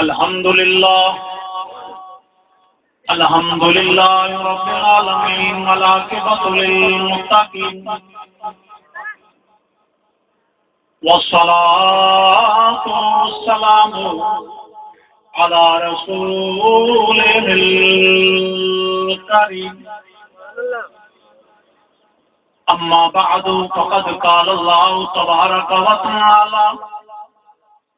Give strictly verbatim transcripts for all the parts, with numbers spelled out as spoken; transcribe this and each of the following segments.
الحمد لله. الحمد لله رب العالمين، والعاقبة للمتقين، والصلاة والسلام على رسوله الكريم. أما بعد، فقد قال الله تبارك وتعالى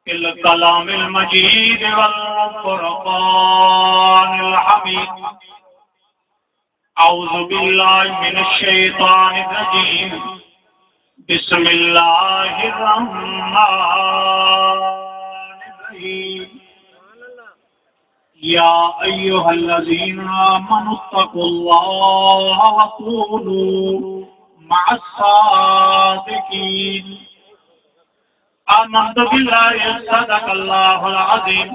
في الكلام المجيد والفرقان الحميد. أعوذ بالله من الشيطان الرجيم. بسم الله الرحمن الرحيم. يا أيها الذين آمنوا اتقوا الله وكونوا مع الصادقين. آمنت بالله، صدق الله العظيم.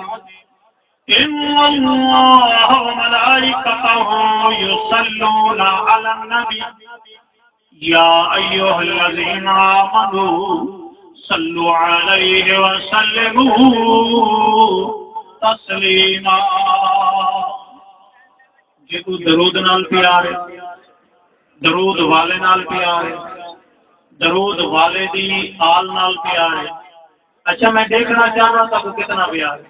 إن الله وملائكته يصلون على النبي. يا أيها الذين آمنوا صلوا عليه وسلموا تسليما. جیکوں درود نال پیار ہے، درود والے نال پیار ہے، درود والے دی آل نال پیار ہے۔ اچھا، میں ݙیکھݨا چاہنداں تہاکوں کتنا پیار ہے۔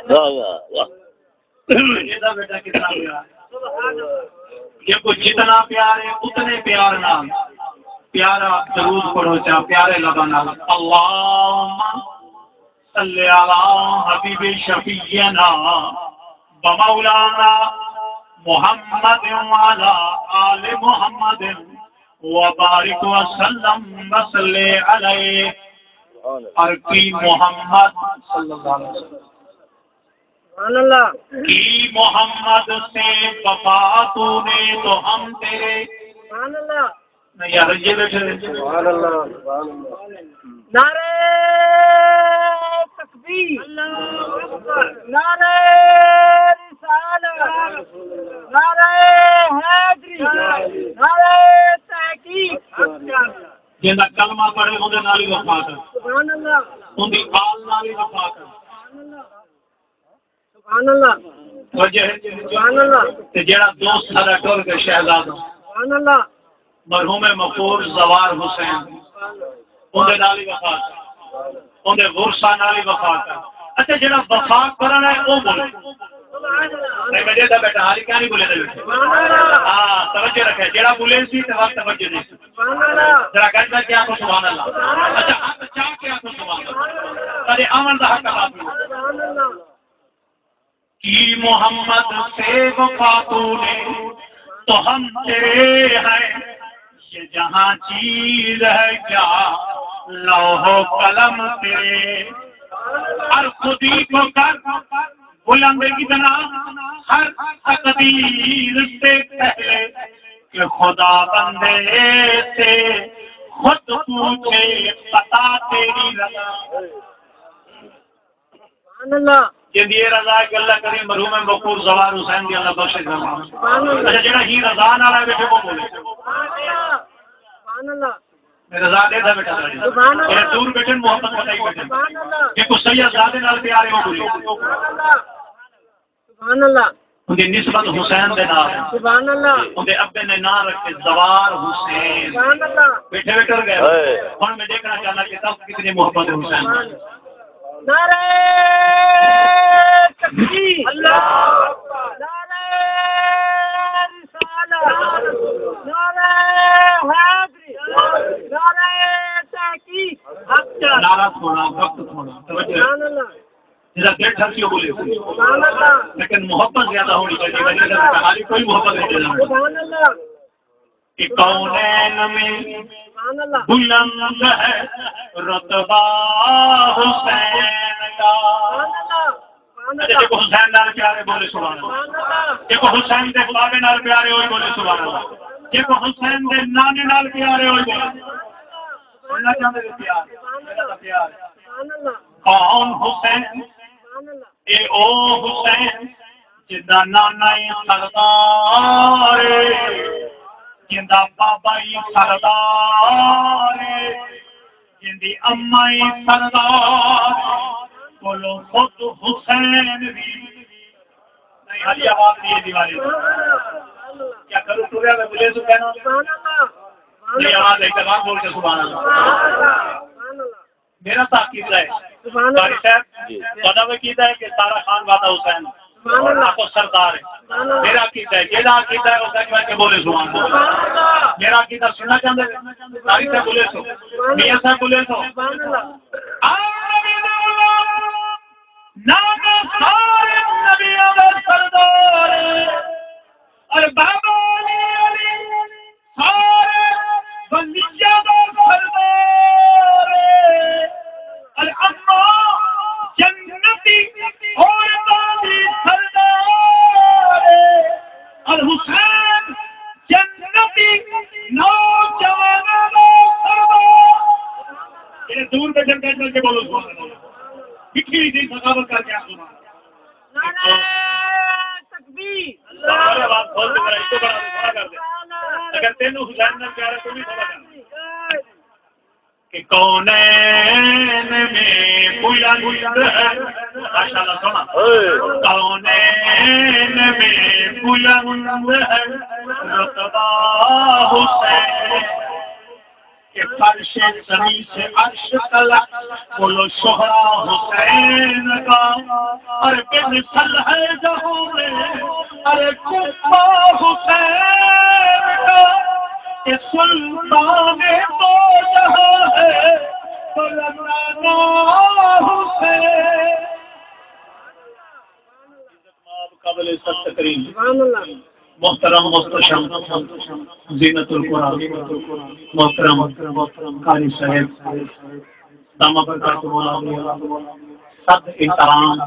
واہ، واہ، واہ۔ جیندا بیٹا کتنا پیار ہے۔ جیکوں جتنا پیار ہے، اتنے پیار نال پیارا درود پڑھو چا، پیارے لباں نال۔ اللهم صل على حبيب شفيعنا ومولانا محمد وعلى آل محمد وبارك وسلم وصل عليه۔ اور کی محمد صلی اللہ علیہ وسلم۔ سبحان اللہ۔ کی محمد سے وفا تو نے تو ہم تیرے۔ سبحان اللہ۔ نہیں یار، یہ بیٹھے رہے۔ سبحان اللہ، سبحان اللہ۔ نعرہ تکبیر۔ اللہ اکبر۔ نعرہ رسالت۔ نعرہ حیدری۔ نعرہ تحقیق۔ جیندا کلمہ پڑھے، اوندے نال ہی وفا کر۔ سبحان اللہ۔ اوندی آل نال ہی وفا کر۔ سبحان اللہ۔ سبحان اللہ۔ توجہ ہے؟ سبحان اللہ۔ تے جیڑھا دوست ساݙا ٹر ڳئے شہزادہ، سبحان اللہ۔ مرحوم مغفور زوار حسین، اوندے نال ہی وفا کر، اوندے ورثاں نال ہی وفا کر۔ اچھا، جیڑھا وفا کرݨا ہے، او بولے۔ سبحان اللہ۔ نہیں، میں جیڑھا بیٹھا، حالی کیا نہیں بولے دے بیٹھے۔ سبحان اللہ۔ ہاں، توجہ رکھے، جیڑھا بولے سی تے وقت توجہ نہیں سی۔ سبحان اللہ۔ ذرا گج گج کے آکھو سبحان اللہ۔ سبحان اللہ۔ اچھا، ہتھ چا کے آکھو سبحان اللہ۔ سبحان اللہ۔ کدے آوݨ دا حق ادا کیتا۔ سبحان اللہ۔ کی محمد سے وفا تو نے تو ہم تیرے ہیں، یہ جہاں چیز ہے کیا لوح و قلم تیرے۔ ہر خودی کو کر بلند اتنا، ہر تقدیر سے پہلے کہ خدا بندے سے خود پوچھے، پتا تیری رضا۔ سبحان اللہ۔ جیندی اے رضا ہے کہ اللہ کریم مرحوم مغفور زوار حسین دی اللہ بخش فرماوے۔ سبحان اللہ۔ اچھا، جیڑھا ہی رضا نال آئے بیٹھے، وہ بولے۔ سبحان اللہ۔ سبحان اللہ۔ میں رضا ݙیہدا بیٹھا ساݙی۔ سبحان اللہ۔ جیڑھے دور بیٹھے، محبت پتہ ہی بیٹھے۔ سبحان اللہ۔ جیکوں سید زادے نال پیار ہے، وہ بولے۔ سبحان اللہ۔ سبحان اللہ۔ اوندی نسبت حسین دے نال ہے۔ سبحان اللہ۔ اوندے ابے نے ناں رکھے زوار حسین۔ سبحان اللہ۔ بیٹھے بیٹھے ٹر ڳئے۔ ہائے۔ ہݨ میں ݙیکھݨا چاہنداں کہ تس کتنی محبت ہے حسین نال۔ سبحان اللہ۔ نعرہ تکبیر۔ اللہ اکبر۔ نعرہ رسالت۔ نعرہ حیدری۔ نعرہ تحقیق۔ حق۔ نعرہ تھوڑا، وقت تھوڑا۔ توجہ۔ سبحان اللہ۔ جیڑھا دل ٹھرسی او بولے۔ سبحان اللہ۔ لیکن محبت زیادہ ہونی چاہیے، وجہ سے حالی کوئی محبت نہیں دینا۔ سبحان اللہ۔ کہ کونین میں سبحان اللہ۔ بلند ہے رتبہ حسین کا۔ سبحان اللہ۔ سبحان اللہ۔ اچھا، جیکوں حسین نال پیار ہے بولے سبحان اللہ۔ سبحان اللہ۔ جیکوں حسین دے بابے نال پیار ہے، اوہی بولے سبحان اللہ۔ جیکوں حسین دے نانے نال پیار ہے، اوہی بولے۔ سبحان اللہ۔ اللہ چاہندے نے پیار، سبحان اللہ۔ پیار۔ سبحان اللہ۔ کون حسین؟ سبحان اللہ۔ اے او حسین جیندا نانا ہی سردار ہے، جیندا بابا ہی سردار ہے، جیندی اماں ہی سردار ہے، کولوں خود حسین وی نہیں، حالی آواز نہیں ہے دیوالی۔ کیا کروں، ٹریا میں بولے سو کہنا؟ نہیں، آواز ایک بار بول کے سبحان اللہ۔ میرا تو عقیدہ ہے۔ سبحان اللہ۔ قاری صاحب، جی۔ تہاڈا وی عقیدہ ہے کہ سارا خان وعدہ حسین۔ سبحان اللہ۔ آپ کو سردار ہے۔ سبحان اللہ۔ میرا عقیدہ ہے، جیڑا عقیدہ ہے، وہ گج بج کے بولے سبحان اللہ۔ سبحان اللہ۔ میرا عقیدہ سننا چاہندے؟ قاری صاحب بولے سو۔ سبحان اللہ۔ میاں صاحب بولے سو۔ سبحان اللہ۔ آ نبی دے غلام، نام سارے نبیاں دا سردار، اور بابا علی، علی سارے ولیاں دا سردار، اور اماں جنتی عورتاں دی سردار، اور حسین جنتی نوجواناں دا سردار۔ یہ دور بیٹھے، گج بج کے بولو سبحان اللہ۔ مٹھی مٹھی سخاوت کر کے آپ سبحان اللہ۔ نعرہ تکبیر۔ سارے آواز کھول کے ذرا اس کو بڑا بڑا کر دے۔ اگر تینوں حسین نال پیار ہے تو بھی تھوڑا کر۔ کہ کونین میں بلند ہے۔ ماشاءاللہ سونا۔ کونین میں بلند ہے رتبہ حسین۔ کہ فرش زمین سے عرش تلک، بولو شہرا حسین کا، اور بن صلح جہاں میں، ارے قبہ حسین کا، کہ سلطان دو جہاں ہے، تو لگانا حسین۔ قابل عزت تقریم۔ سبحان اللہ۔ محترم مستشم زینت القرآن، محترم قاری صاحب، دامہ برکاتہ مولا، صد احترام،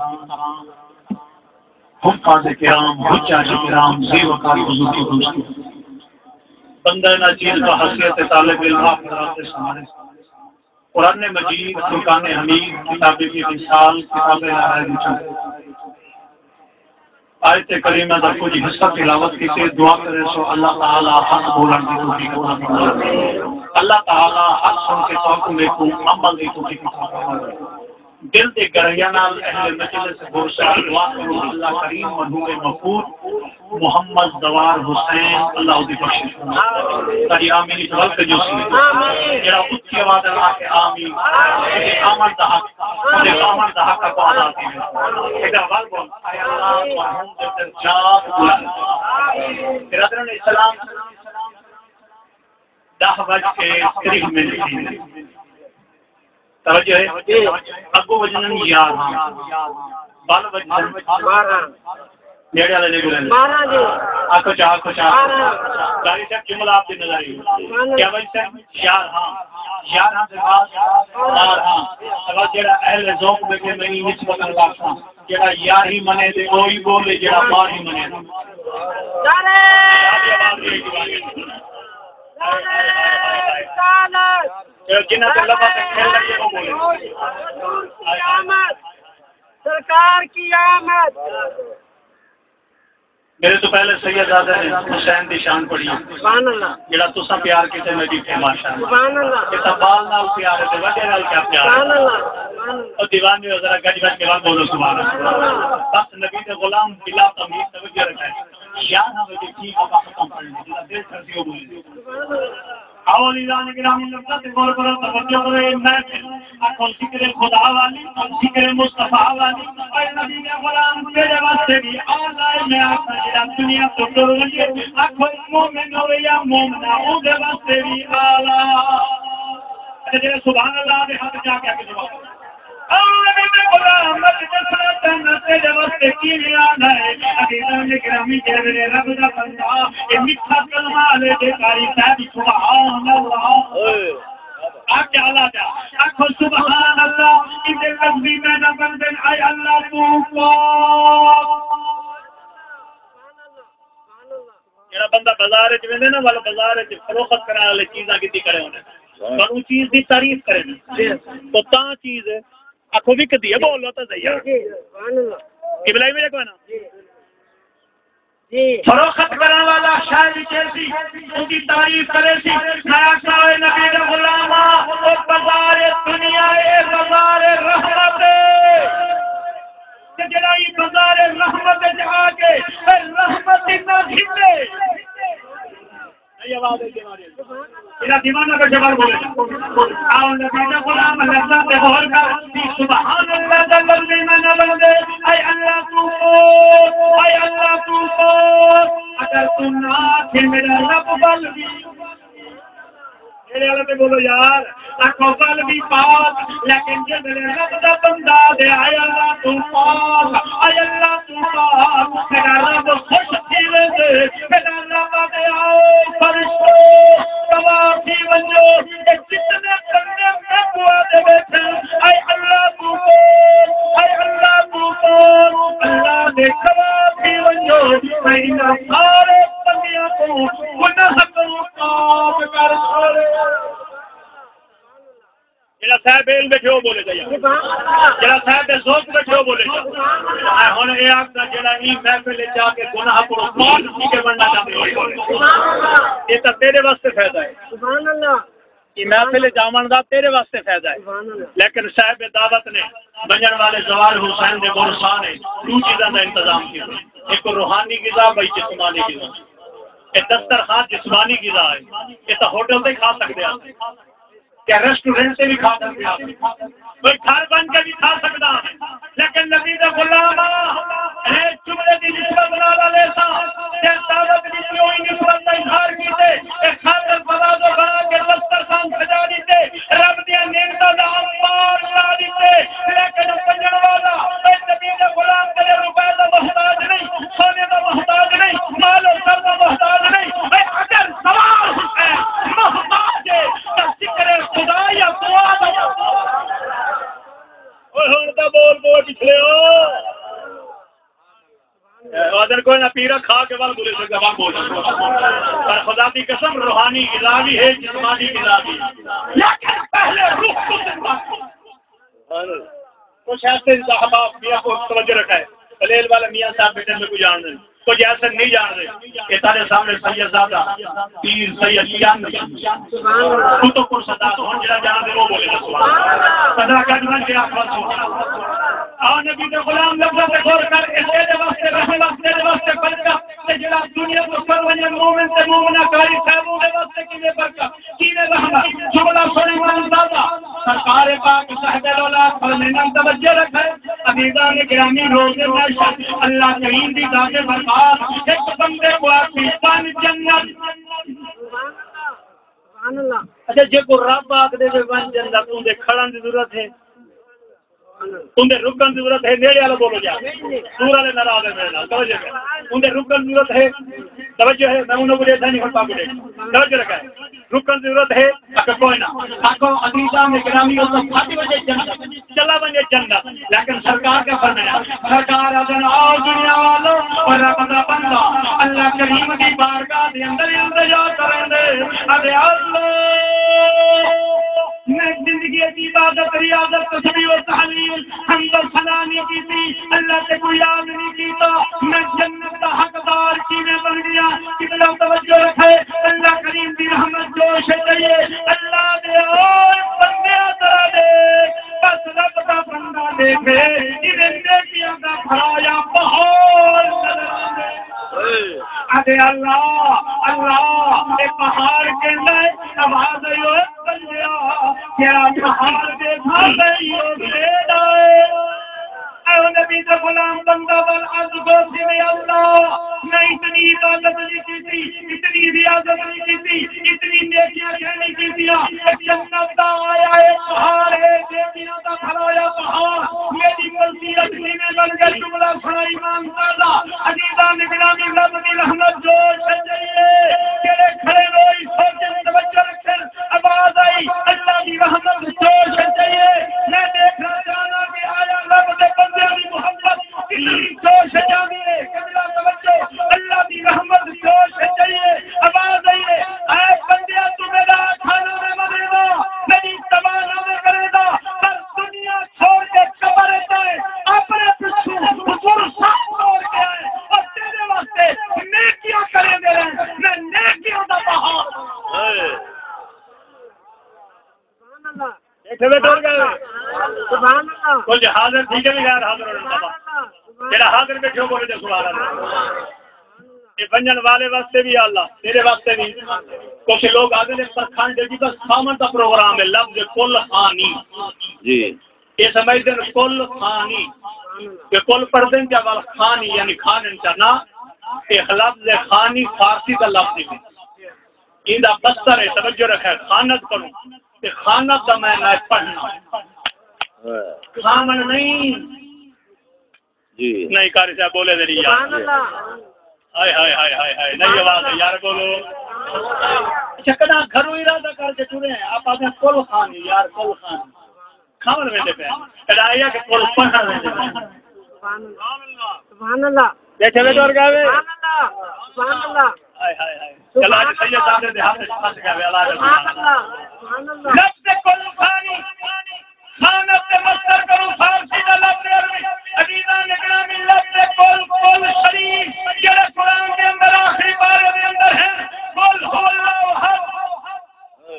حفاظ کرام، حجاج کرام، ذی وقار بزرگ دوستو، بندہ ناچیز با حیثیت طالب علم آپ حضرات کے سامنے قرآن مجید، فرقان حمید، کتاب مثال، کتاب لارائے وچوں آیت کریمہ دا کجھ حصہ تلاوت کیتے، دعا کرے سو اللہ تعالیٰ حق بولن دی توفیق عطا فرمائے۔ اللہ تعالیٰ حق سن کے تہاکوں میکوں عمل دی توفیق عطا فرمائے۔ دل دے گرہیاں نال اہل مجلس گورسا دعا کرو، اللہ کریم مرحوم مفقود محمد زوار حسین، اللہ اودی بخشش فرمائے۔ ساڈی آمین اچ ول کجو سی۔ آمین۔ جڑا اچھی آواز نال آکھے آمین، اودے آمن دا حق، اودے آمن دا حق اپاں ادا کیوے۔ ایڈا ول بول، اے اللہ مرحوم دے درجات بلند۔ برادران اسلام، ݙاہ وڄ کے تریہہ منٹ تھی ڳئے۔ توجہ ہے؟ اڳوں وڄݨن یارہاں، ول وڄݨن ٻارہاں۔ نیڑے والے نہیں بولے۔ ٻارہاں جی۔ آکھو چا، آکھو چا۔ ٻارہاں۔ قاری صاحب جملہ آپ دی نظر آئی۔ کیا وڄݨن؟ یارہاں۔ یارہاں دے بعد ٻارہاں۔ ول جیڑھا اہل ذوق ٻیٹھے میں نسبتاً واقف ہاں۔ جیڑھا یارہی منے تے اوہی ٻولے، جیڑھا ٻارہی منے۔ نعرہ تکبیر! نعرہ رسالت! جیڑھا جنہاں تے لبا تے کھل لڳے، او ٻولے۔ حضور کی آمد! سرکار کی آمد! میرے تو پہلے سید زادہ نے حسین دی شان پڑھی۔ سبحان اللہ۔ جیڑھا تساں پیار کیتے، میں ݙٹھے، ماشاءاللہ۔ سبحان اللہ۔ اے تاں ٻال نال پیار ہے تے وݙے نال کیا پیار ہے؟ سبحان اللہ، سبحان اللہ۔ او دیوانیو، ذرا گج وج کے ول بولو سبحان اللہ۔ سبحان اللہ۔ بس نبی دے غلام بلا تمہید توجہ رکھے۔ یارہاں وڄے ٹھیک آپاں ختم کرݨے، جیڑھا دل کرسی او ٻولے۔ سبحان اللہ۔ آؤ عزیزان گرامی، لفظاں تے غور کرو، توجہ کرو، اے محفل آکھو ذکر خدا والی، ذکر مصطفیٰ والی۔ اے نبی دے غلام تیرے واسطے وی اعلیٰ ہے، میں آکھاں جیڑھا دنیا توں ٹر ونڄے، آکھو مومن ہووے یا مومنہ، اوندے واسطے وی اعلیٰ۔ اچھا، جیڑھے سبحان اللہ دے ہتھ چا کے اڳے جواب۔ او نبی دے غلام، میں ݙسݨا چاہنداں تیݙے واسطے کیویں آلہ ہے۔ عزیزان گرامی، جیڑھے ویلے رب دا بندہ، اے مٹھا کلمہ آلے دے قاری صاحب، سبحان اللہ۔ اوئے۔ آکھ آلہ دا، آکھو سبحان اللہ، ایندے لفظی میداں بݨدن، اے اللہ توں پاک۔ جیڑھا بندہ بازار وچ ویندے نا، ول بازار وچ فروخت کرݨ والے چیزاں گھدی کھڑے ہوندے۔ ہاں۔ پر اوں چیز دی تعریف کرے نا۔ جی۔ تو تاں چیز آکھو وکدی ہے، بولو تاں صحیح یار۔ جی، سبحان اللہ۔ قبلہ ہی میرے کو ہے نا؟ جی۔ جی۔ فروخت کرݨ والا شے وچیسی، اوندی تعریف کریسی۔ میں آکھیا، اے نبی دے غلاماں، او بازار دنیا اے، بازار رحمت اے۔ تے جیڑھا ایں بازار رحمت وچ آ کے، اے رحمت دی نہ گھندے۔ نہیں، آواز ہے، آواز ہے۔ میرا دیوانہ کا جواب بولے۔ آؤ نبی دا غلام، لذت تے غور کر۔ سبحان اللہ دا لفظ میں نہ بندے۔ اے اللہ تو پاک، اے اللہ تو پاک۔ اگر تو نہ آکھے میرا رب ول وی۔ میرے والے تے بولو یار، آکھو ول وی پاک، لیکن جے میرے رب دا بندہ دے، اے اللہ تو پاک، اے اللہ تو پاک، میرا رب خوش تھی ویندے۔ میرا رب آکھے، آؤ فرشتو، گواہ تھی ونڄو، اے جتنے بندے میکوں آہدے ٻیٹھن، اے اللہ توں ڈر، اے اللہ توں ڈر، اللہ دے گواہ تھی ونڄو، میں انہاں سارے بندیاں کوں گناہ کنوں پاک کر چھوڑے۔ جیڑھا صاحب علم بیٹھے، او بولے چاہیے۔ جیڑھا صاحب دے ذوق بیٹھے، او بولے چاہیے۔ اے ہݨ اے آکھدا، جیڑھا ایں محفل وچ آ کے گناہ کنوں پاک تھی کے ونڄݨا چاہندے، او بولے۔ اے تاں تیرے واسطے فائدہ ہے۔ سبحان اللہ۔ ایں محفل وچ آوݨ دا تیرے واسطے فائدہ ہے۔ سبحان اللہ۔ لیکن صاحب دعوت نے ونڄݨ والے زوار حسین دے گورساں نے ݙو چیزاں دا انتظام کیتا۔ ہک روحانی غذا، ٻئی جسمانی غذا۔ اے دسترخوان جسمانی غذا ہے۔ اے تاں ہوٹل تے کھا سڳدے ہن۔ کیا ریسٹورنٹ تے وی کھا سڳدے ہن؟ کوئی گھر بݨ کے وی کھا سڳدا ہے۔ لیکن نبی دے غلام، اے جملے دی نسبت نال علیہ السلام تے دعوت دی پیوئی نفرت دا اظہار کیتے، اے خاطر بنا دو بنا کے دسترخوان سجا ݙتے، رب دیاں نعمتاں دا انبار چڑھا ݙتے، لیکن ونڄݨ والا، اے نبی دے غلام، تیرے روپے دا محتاج نہیں، سونے دا محتاج نہیں، مال و زر دا محتاج نہیں، اے اگر سوار حسین محتاج ہے، تاں ذکر خدا یا دعا دا محتاج۔ اوئے ہݨ تاں بول بول پچھلے ہو۔ آدھن کوئی نہ پیرا کھا کے ول بولے سڳدا، ول بول سڳدا۔ پر خدا دی قسم، روحانی غذا وی ہے، جسمانی غذا وی۔ لیکن پہلے روح کو زندہ کرو۔ کچھ ایسے احباب میاں کو توجہ رکھا ہے، بلیل والے میاں صاحب بیٹے میں کو جان نہیں، کچھ ایسے نہیں جان رہے۔ یہ تارے سامنے سید زادہ، پیر سید چند، قطب پور سردار، ہن جڑا جان دے وہ بولے سبحان اللہ۔ پندرہ اگست میں کیا آخر سو۔ آ نبی دے غلام لفظاں تے غور کر، اے تیرے واسطے رحمت، تیرے واسطے برکت، تے جڑا دنیا تو سر ونجے مومن تے مومنہ قاری صاحب، اون دے واسطے کیویں برکت، کیویں رحمت۔ جملہ سن ایمان دادا، سرکار پاک صاحب اولاد فرمیندن، توجہ رکھے، عزیزان گرامی، روز محشر اللہ کریم دی ذات برباد، ہک بندے کو آکھی پنج جنت۔ سبحان اللہ۔ اچھا، جے کو رب آکھ دے وے ونج جنت، اوندے کھڑن دی ضرورت ہے؟ اوندے رکن دی ضرورت ہے؟ نیڑے والا بولو جا۔ دور والے ناراض ہے میرے نال، توجہ ہے۔ اوندے رکن دی ضرورت ہے؟ توجہ ہے؟ میں انہاں کو ݙیکھدا نہیں، ہݨ تاں کو ݙیکھ۔ توجہ رکھا ہے۔ رکن دی ضرورت ہے؟ آکھو کوئی نہ۔ آکھو عزیزان گرامی، او تاں پھٹ ونڄے جنت، چلا ونڄے جنت، لیکن سرکار کیا فرمایا؟ سرکار آدھن، آؤ دنیا والو، او رب دا بندہ اللہ کریم دی بارگاہ دے اندر التجا کرن دے، آدھے، اللہ، میں زندگی دی عبادت، ریاضت، تسبیح و تحلیل، حمد و ثنا نہیں کیتی، اللہ تے کوئی یاد نہیں کیتا، میں جنت دا حقدار کیویں بن گیا؟ قبلہ توجہ رکھے، اللہ کریم دی رحمت جوش اچ آئی ہے، اللہ دے او بندیاں ذرا ݙیکھ، بس رب دا بندہ ݙیکھے، ایویں نیکیاں دا بھرایا پہاڑ نظر آندے۔ آدھے، اللہ، اللہ، اے پہاڑ کیندا ہے؟ آواز آئی، او بندیا، کیا پہاڑ ݙیکھا پئی او میݙا ہے؟ اے او نبی دا غلام، بندہ ول عرض گو تھی، اے اللہ، میں اتنی عبادت نہیں کیتی، اتنی ریاضت نہیں کیتی، اتنی نیکیاں کہیں نہیں کیتیاں، اے جنت دا آیا اے پہاڑ، اے نیکیاں دا بھرایا پہاڑ، میݙی مرضی اچ کیویں بن ڳئے؟ جملہ سݨا ایمان تازہ، عزیزان گرامی، رب دی رحمت جوش اچ آئی ہے، جیڑھے کھڑے ہوئے سوچن، توجہ رکھن، آواز آئی، اللہ دی رحمت جوش اچ آئی ہے۔ میں ݙیکھݨا چاہناں کہ آیا رب دے بندیاں دی محبت کتنی جوش اچ آندی ہے۔ قبلہ توجہ، اللہ دی رحمت جوش اچ آئی ہے۔ آواز آئی ہے، اے بندیاں، توں میݙا کھانا نہ ودیندا، میݙی دوا نہ کریندا، پر دنیا چھوڑ کے قبر اچ آئے، اپݨے پچھوں حضور صاحب توڑ کے آئے، اور تیرے واسطے ٹر گئے۔ سبحان اللہ۔ کجھ حاضر تھی کہ غیر حاضر ہونے بابا؟ جڑا حاضر بیٹھے ہو، بولے تے سبحان اللہ۔ یہ بنجن والے واسطے بھی اللہ، تیرے واسطے بھی۔ کچھ لوگ آتے ہیں، پر کھان دے جی، بس کھاون دا پروگرام ہے، لفظ کل خانی۔ جی۔ یہ سمجھتے ہیں کل خانی۔ یہ کل پڑھتے ہیں کیا؟ وال خانی، یعنی کھانن چا نہ۔ یہ لفظ خانی فارسی دا لفظ ہے۔ ایندا مصدر ہے، توجہ رکھے، خانت کروں۔ تے خانت دا معنی ہے پڑھنا۔ کھاون نہیں۔ جی۔ نہیں، قاری صاحب بولے دے نہیں یار۔ سبحان اللہ۔ ہائے، ہائے، ہائے، ہائے، ہائے۔ نہیں آواز ہے یار، بولو۔ اچھا، کدا گھروں ارادہ کر کے ٹرے ہیں، آپ آتے ہیں کل خانی یار، کل خانی۔ کھاون ویندے پئے۔ کدا آیا کہ کل پڑھن ویندے پئے۔ سبحان اللہ۔ سبحان اللہ۔ بیٹھے ہوئے ٹر گئے وے۔ سبحان اللہ۔ سبحان اللہ۔ ہائے، ہائے، ہائے۔ سبحان اللہ۔ چلو، اڄ سید صاحب دے ہتھ وچ پھس گئے وے، اللہ دے سبحان اللہ۔ سبحان اللہ۔ لفظ کل خانی، خانت تے مصدر کروں فارسی دا لفظ عربی۔ عزیزان گرامی، لفظ کل، کل شریف، جڑا قرآن دے اندر آخری پارے دے اندر ہے، قل هو الله أحد۔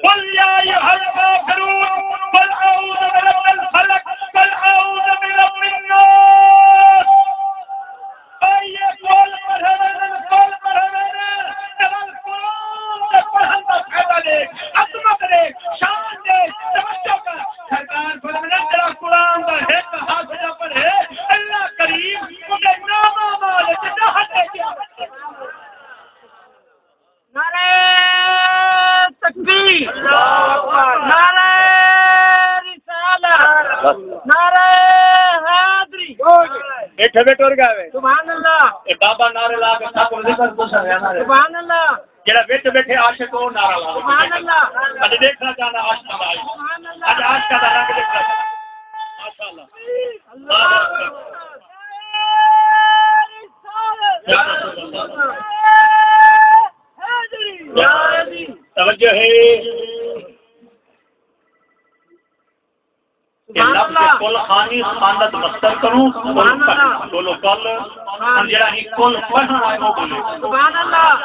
قل يا أيها الكافرون، قل أعوذ برب الفلق، قل أعوذ برب الناس۔ اے یہ قول پڑھے ویندن، قول پڑھے ویندن، تے ول قرآن دے پڑھن دا فائدہ ݙیکھ، عظمت ݙیکھ، شان ݙیکھ، توجہ کر۔ سرکار فرماندے، جڑا قرآن دا ہک حرف نہ پڑھے، اللہ کریم اوندے نامہ مال وچ نہ ہٹے۔ نعرہ تکبیر، نعرہ رسالت، نعرہ حیدری۔ بیٹھے بیٹھے ٹر گئے وے۔ سبحان اللہ۔ اے بابا نعرے لا کے سب کو ذکر کو سر ہے نعرے۔ سبحان اللہ۔ جڑا وچ بیٹھے عاشق، او نعرہ لا۔ سبحان اللہ۔ اڄ ݙیکھݨا چاہندا عاشقاں دا۔ سبحان اللہ۔ اڄ عاشقاں دا رنگ ݙیکھݨا چاہندا۔ ماشاءاللہ۔ اللہ اکبر۔ یا رسول اللہ۔ توجہ ہے۔ کہ سبحان لفظ اللہ۔ کل خانی، خانت مصدر کروں، کل سبحان اللہ۔ پڑھنا۔ بولو کل۔ ہاں۔ ہن جڑا ہی کل پڑھݨ آئے، وہ بولے۔ سبحان اللہ۔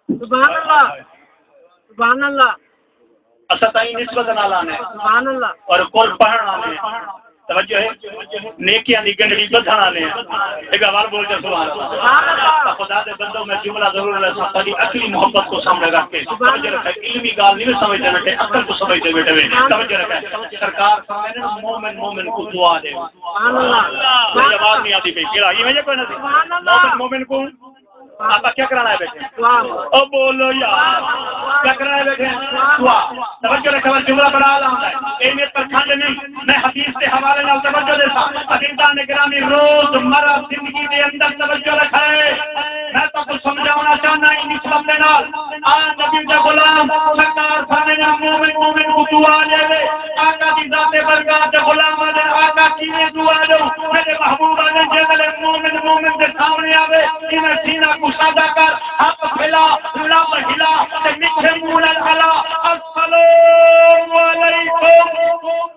سبحان اللہ۔ سبحان اللہ۔ اساں تائیں نسبت نال آنے۔ سبحان اللہ۔ اور کل پڑھݨ آنے۔ توجہ ہے، نیکیاں دی گنڈی ٻدھݨ آلے ہیں۔ ایک بار بول کے سبحان اللہ۔ سبحان اللہ۔ خدا دے بندو، میں جملہ ضرور علیہ صاحب دی عقلی محبت کو سامنے رکھ کے سبحان توجہ اللہ۔ رکھے، علمی ڳالھ نہیں سمجھدے بیٹھے، عقل کو سمجھدے بیٹھے وے۔ توجہ رکھے، سرکار فرمائے نے، مومن مومن کو دعا دے۔ سبحان اللہ۔ میری آواز نہیں آتی پئی، کیڑا؟ یہ وجہ کوئی نہ سی۔ سبحان اللہ۔ مومن مومن کو آپ کیا کرانا ہے بیٹھے؟ دعا۔ او بولو یار۔ کیا کرانا ہے بیٹھے؟ دعا۔ توجہ رکھو، جملہ بڑا اعلیٰ ہوتا ہے۔ اہمیت پر کھنڈ نہیں۔ میں حدیث کے حوالے نال توجہ دیتا۔ عزیزان گرامی، روز مرہ زندگی دے اندر توجہ رکھے۔ میں تو کچھ سمجھانا چاہنا ہی نسبت دے نال۔ آ نبی دا غلام سرکار سامنے مومن، مومن کو دعا دے۔ آقا دی ذات برکات دے غلام دے آقا کیویں دعا دے؟ میرے محبوبہ نے جے ویلے مومن، مومن دے سامنے آوے، انہیں سینہ کشادہ کر، ہتھ پھیلا، لب ہلا، تے میٹھے منہ نال الا، السلام علیکم۔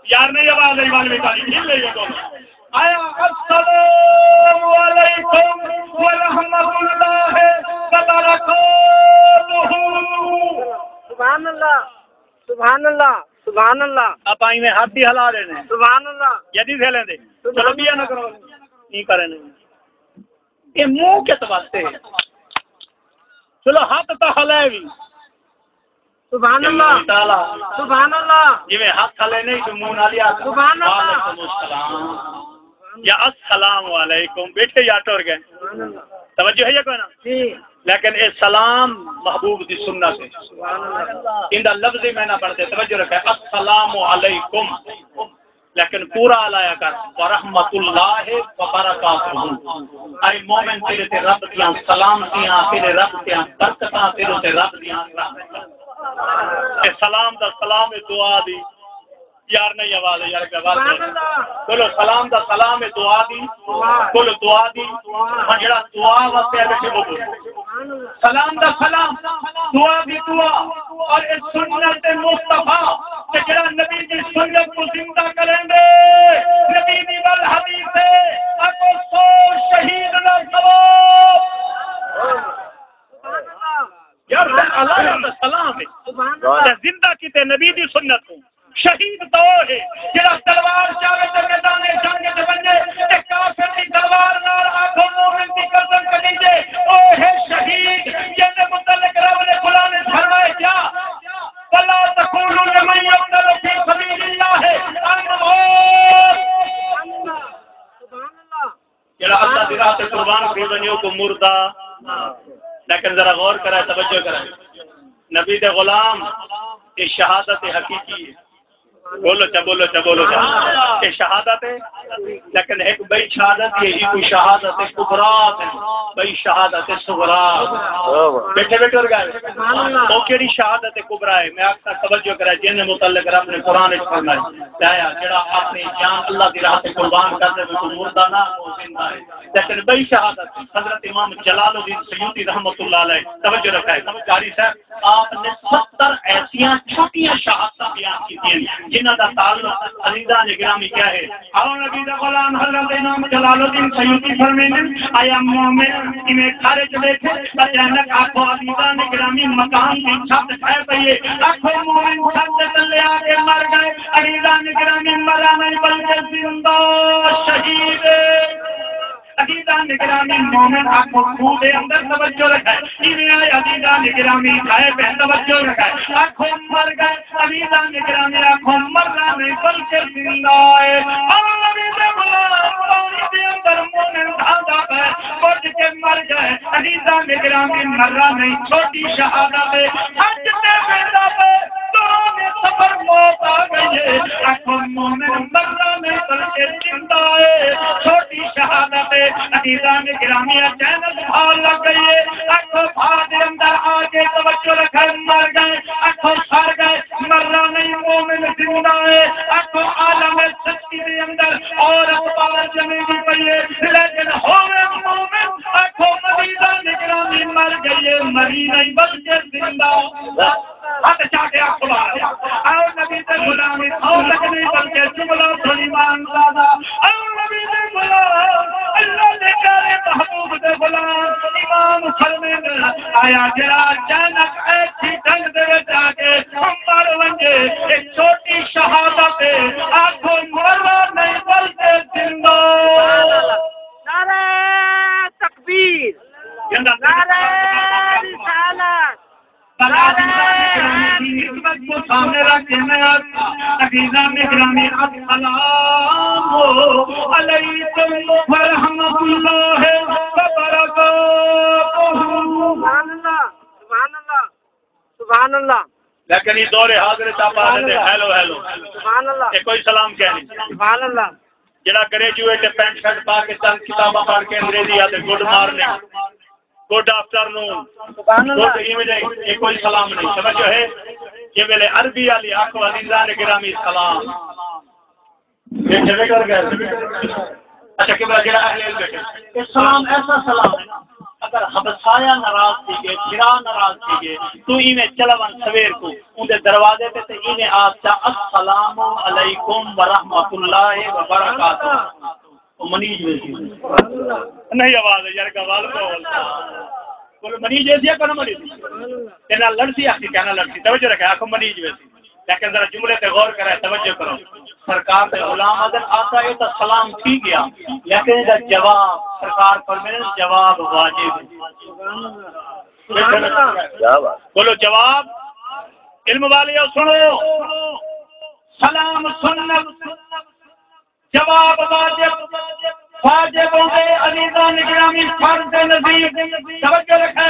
یار نہیں آواز آئی، والے تعریف نہیں لے گا تو۔ آیا السلام علیکم ورحمۃ اللہ وبرکاتہ۔ سبحان اللہ، سبحان اللہ، سبحان اللہ۔ آپ آئی میں ہاتھ بھی ہلا رہے ہیں۔ سبحان اللہ۔ یدی تھے لیندے۔ سبحان چلو بیا نہ اللہ۔ کرو۔ نہیں کرے نہیں۔ یہ منہ کس واسطے ہے؟ چلو ہاتھ تو ہلائے بھی۔ سبحان اللہ۔ اللہ تعالیٰ۔ سبحان اللہ۔ جی میں ہاتھ ہلے نہیں تو منہ نہ لیا۔ سبحان اللہ۔ وعلیکم السلام۔ یا السلام علیکم۔ بیٹھے یا ٹر گئے۔ سبحان اللہ۔ توجہ ہے یا کوئی نہ؟ جی۔ لیکن اے سلام محبوب دی سنت ہے۔ سبحان اللہ۔ ایندا لفظی معنی بݨدے، توجہ رکھے، السلام علیکم۔ لیکن پورا الایا کر، ورحمۃ اللہ وبرکاتہ۔ اے مومن، تیرے تے رب دیاں سلامتیاں، تیرے رب دیاں برکتاں، تیرے تے رب دیاں رحمتاں۔ اے سلام دا سلام ہے، دعا دی۔ یار نہیں آواز ہے، یار ایک آواز سبحان ہے۔ اللہ۔ بولو سلام دا سلام ہے، دعا دی۔ دعا۔ بولو دعا دی۔ دعا۔ ہاں، جڑا دعا واسطے آ بیٹھے وہ بولو۔ سبحان اللہ۔ سلام دا سلام، دعا دی دعا، اور اس سنت مصطفیٰ تے جڑا نبی دی سنت کو زندہ کریں گے، نبی دی ول حدیث ہے، اکو سو شہید دا ثواب۔ سبحان اللہ۔ یار، اللہ دا سلام ہے۔ سبحان اللہ۔ تے زندہ کیتے نبی دی سنت کو۔ شہید تو ہے جڑا تلوار چاوے تے میدان جنگ تے ونجے تے کافر دی تلوار نال آکھو مومن دی گردن کٹیجے، او ہے شہید جس دے متعلق رب نے قرآن وچ فرمایا کیا؟ ولا تقولوا لمن يقتل في سبيل الله اموات۔ جڑا اللہ دی راہ تے قربان کر ونجے او کو مردہ۔ لیکن ذرا غور کرے، توجہ کرے، نبی دے غلام، یہ شہادت حقیقی ہے۔ بولو چا، بولو چا، بولو چا۔ یہ شہادت ہے، لیکن ایک بئی شہادت یہ ہی کوئی شہادت کبریٰ ہے، بئی شہادت صغریٰ۔ بیٹھے بیٹھے اور گئے۔ وہ کیڑی شہادت کبریٰ ہے؟ میں آپ کا توجہ کرا، جن متعلق رب نے قرآن وچ فرمایا، جڑا اپنی جان اللہ دی راہ تے قربان کر دے، کوئی مردہ نہ، وہ زندہ ہے۔ لیکن بئی شہادت حضرت امام جلال الدین سیوطی رحمۃ اللہ علیہ، توجہ رکھائے، قاری صاحب، آپ نے ستر ایسیاں چھوٹیاں شہادتاں بیان کی ہیں، جنہاں دا تعلق عزیزان گرامی کیا ہے۔ آؤ نبی دا غلام حضرت امام جلال الدین سیوطی فرمیندے، آیا مومن ایویں گھر وچ بیٹھے، اچانک آکھو عزیزان گرامی مکان دی چھت ڈھہ پئی ہے، آکھو مومن چھت دے تلے آ کے مر گئے، عزیزان گرامی مرا نہیں بلکہ زندہ شہید ہے۔ عزیزان گرامی مومن آکھو کھوہ دے اندر توجہ رکھے، ایویں آئے عزیزان گرامی کھائے پہ توجہ رکھے، آکھو مر گئے، عزیزان گرامی آکھو مرا نہیں بلکہ زندہ ہے۔ او نبی دے غلام، پانی دے اندر مومن ڈھاندا پے، بجھ کے مر گئے، عزیزان گرامی مرا نہیں، چھوٹی شہادت ہے، حج تے ویندا پے، دوران سفر موت آ گئی ہے، آکھو مومن مرا نہیں بلکہ زندہ ہے، چھوٹی شہادت ہے۔ عزیزان گرامی، اچانک بھاہ لگ گئی ہے، آکھو بھاہ دے اندر آ کے توجہ رکھے، مر گئے، آکھو سڑ گئے، مرا نہیں، مومن زندہ ہے۔ آکھو عالم سچی دے اندر عورت بال جمیندی پئی ہے، لیکن ہووے مومن، آکھو عزیزان گرامی مر گئی ہے، مری نہیں بلکہ زندہ۔ ہتھ چا کے آکھو بار۔ او نبی دے غلام، او تک نہیں بلکہ جملہ سنی مان دادا۔ او نبی دے غلام، اللہ دے پیارے محبوب دے غلام، امام فرمیندے، آیا جڑا اچانک ایسی جنگ دے وچ آ کے مر ونجے، ایک چھوٹی شہادت ہے، آکھو مرا نہیں بلکہ زندہ۔ نعرہ تکبیر، نعرہ رسالت۔ بلا عزیزان گرامی دی نسبت کو سامنے رکھ کے میں آکھاں، عزیزان گرامی، السلام علیکم ورحمۃ اللہ وبرکاتہ۔ سبحان اللہ، سبحان اللہ، سبحان اللہ۔ لیکن یہ دور حاضر تا پا دے، ہیلو، ہیلو۔ سبحان اللہ۔ یہ کوئی سلام کیا نہیں۔ سبحان اللہ۔ جڑا گریجویٹ ہے، پینٹ شرٹ پا کے چند کتاباں پڑھ کے انگریزی آتے، گڈ مارننگ، گڈ آفٹر نون، سبحان اللہ۔ گڈ ایوننگ، یہ کوئی سلام نہیں۔ سمجھو ہے، یہ ویلے عربی والی آکھو عزیزان گرامی سلام۔ یہ جمع کر گئے۔ اچھا، قبلہ جڑا اہل علم بیٹھے، یہ سلام ایسا سلام ہے نا، اگر ہمسایہ ناراض تھی گئے، بھرا ناراض تھی گئے، تو ایویں چلا ون سویر کو، اون دے دروازے تے، تے ایویں آکھ چا، "السلام علیکم ورحمۃ اللہ وبرکاتہ۔" او منیج ویسی۔ نہیں آواز ہے یار، گوال کو بول۔ بولو، منیج ویسی ہے، کون منیج؟ کہنا لڑسی، آخی کہنا لڑسی، توجہ رکھے، آخو منیج ویسی۔ لیکن ذرا جملے تے غور کرے، توجہ کرو۔ سرکار دے غلام آدھن آتا ہے تو سلام تھی گیا، لیکن دا جواب، سرکار فرمیندے جواب واجب ہے۔ کیا بات۔ بولو جواب۔ علم والے سنو، سلام سنت، جواب واجب، واجب ہوندے۔ عزیزان گرامی، فرض دے نزدیک توجہ رکھے